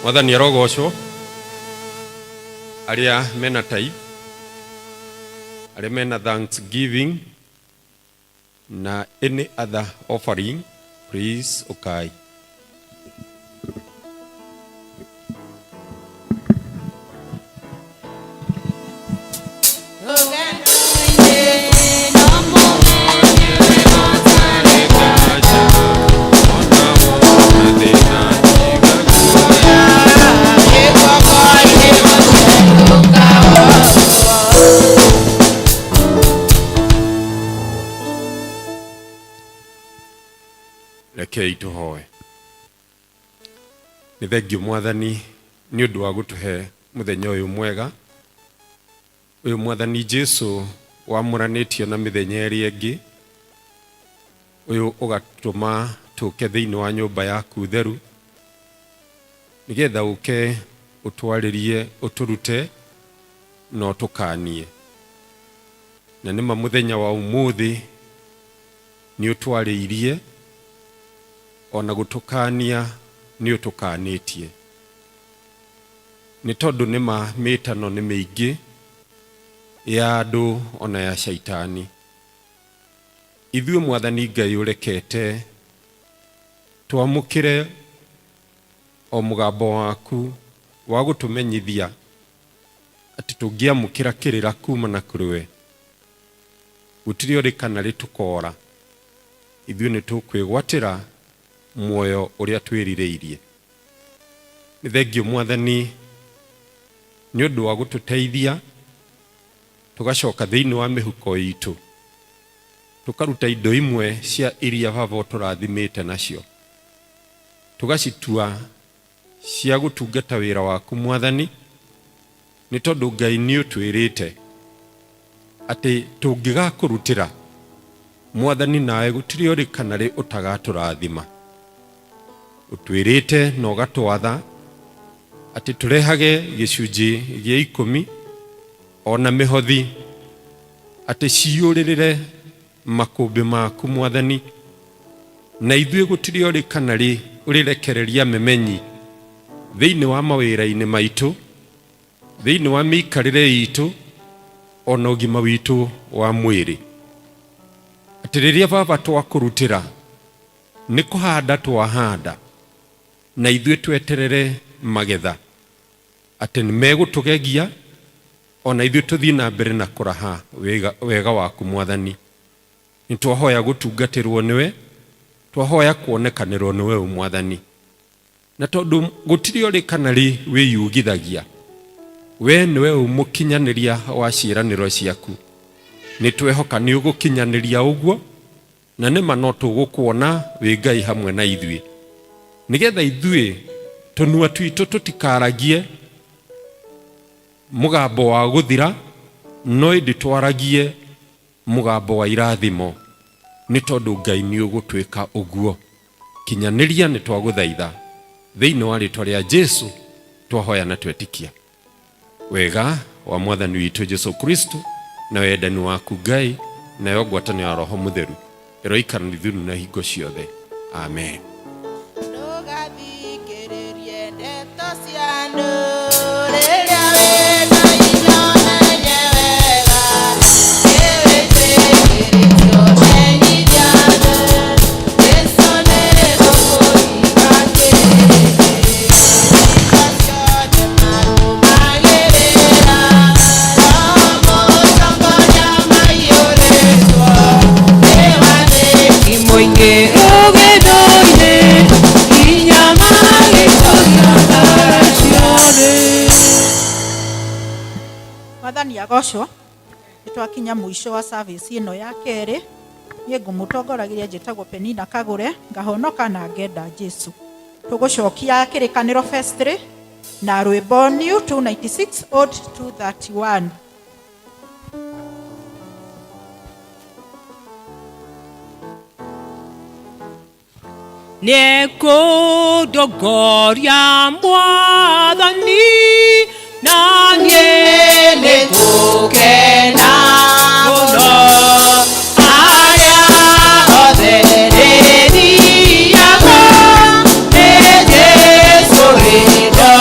Mwathani arogocwo. Arĩa mena tithe, arĩa mena thanksgiving na any other offering, please ũkai. Rekei tũhoe. Nĩ thengiũ Mwathani nĩ ũndũ wa gũtũhe mũthenya ũyũ mwega, ũyũ Mwathani Jesu wamũranĩtio na mĩthenya ĩrĩa ĩngĩ, ũyũ ũgatũma tũke thĩinĩ wa nyũmba yaku theru, nĩgetha ũke ũtwarĩrie, ũtũrute na ũtũkanie. Na nĩma mũthenya wa ũmũthĩ nĩ ũtwarĩirie, ona gũtũkania nĩ ũtũkanĩtie. Nĩ tondũ nĩma mĩtano nĩ mĩingĩ ya andũ ona ya shaitani. Ithuĩ Mwathani Ngai ũrekete twamũkĩre o mũgambo waku wa gũtũmenyithia atĩ tũngĩamũkĩra kĩrĩra kumana kũrĩ we, gũtirĩ o rĩ kana rĩ tũkoora, ithuĩ nĩ tũkwĩgwatĩra muoyo ũrĩa twĩrirĩirie. Nĩ thengiũ Mwathani nĩ ũndũ wa gũtũteithia tũgacoka thĩinĩ wa mĩhuko itũ tũkaruta indo imwe cia iria Baba ũtũrathimĩte nacio, tũgacitua cia gũtungata wĩra waku Mwathani, nĩ tondũ Ngai nĩ ũtwĩrĩte atĩ tũngĩgakũrutĩra Mwathani nawe gũtirĩ o rĩ kana rĩ ũtagatũrathima. Ũtwĩrĩte na ũgatwatha atĩ tũrehage gĩcunjĩ gĩa ikũmi ona mĩhothi atĩ ciyũrĩrĩre makũmbĩ maku Mwathani, na ithuĩ gũtirĩ o rĩ kana rĩ ũrĩrekereria memenyi thĩinĩ wa mawĩra-inĩ maitũ, thĩinĩ wa mĩikarĩre itũ, ona ũgima witũ wa mwĩrĩ. Atĩ rĩrĩa Baba twakũrutĩra, nĩ kũhanda twahanda, na ithuĩ tweterere magetha, atĩ nĩ megũtũgegia, ona ithuĩ tũthiĩ na mbere na kũraha wega waku Mwathani. Nĩ twahoya gũtungatĩrwo nĩwe, twahoya kuonekanĩrwo nĩwe Mwathani. Na tondũ gũtirĩ o rĩ kana rĩ wĩyugithagia, we nĩwe mũkinyanĩria wa ciĩranĩro ciaku. Nĩ twehoka nĩ ũgũkinyanĩria ũguo, na nĩma no tũgũkuona wĩ Ngai hamwe na ithuĩ, nĩgetha ithuĩ tũnua twitũ tũtikaragie mũgambo wa gũthira, no ĩndĩ twaragie mũgambo wa irathimo, nĩ tondũ Ngai nĩ ũgũtwĩka ũguo. Kinyanĩria nĩ twagũthaitha thĩinĩ wa rĩtwa rĩa Jesu twahoya na twetikia. Wega wa Mwathani witũ Jesu Kristo na wendani waku Ngai nayo ngwatanĩro ya Roho Mũtheru ĩroikara na ithuĩ na hingo ciothe. Amen. Ndũgathikĩrĩrie ndeto cia andũ rĩrĩa wĩna indo menye wega, nĩwĩtĩkĩrĩtio menyithia andũ, Jesũ nĩ gũkũiga kĩrĩndĩ, hingo ciothe marũmagĩrĩra, Roho mũtongoria maiyũrĩtwo nĩ wathĩki mũingĩ rũgendo-inĩ, nginya magĩtoria mbara ciothe. Mwathani agocwo. Nĩ twakinya mũico wa service ĩno ya kerĩ. Niĩ ngũmũtongoragĩria njĩtagwo Penina Kagũre, ngahonoka na ngenda Jesu. Tũgũcokia kĩrĩkanĩro verse 3 na rwĩmbo new 296 old 231. Nĩekũndongoria Mwathani, na niĩ nĩngũkena mũno. Harĩa hothe ndĩthiaga, nĩ Jesũ wĩndongoragia.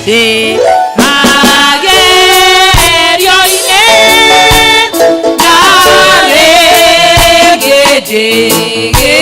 Ndĩ magerio-inĩ na rĩngĩ ndĩ.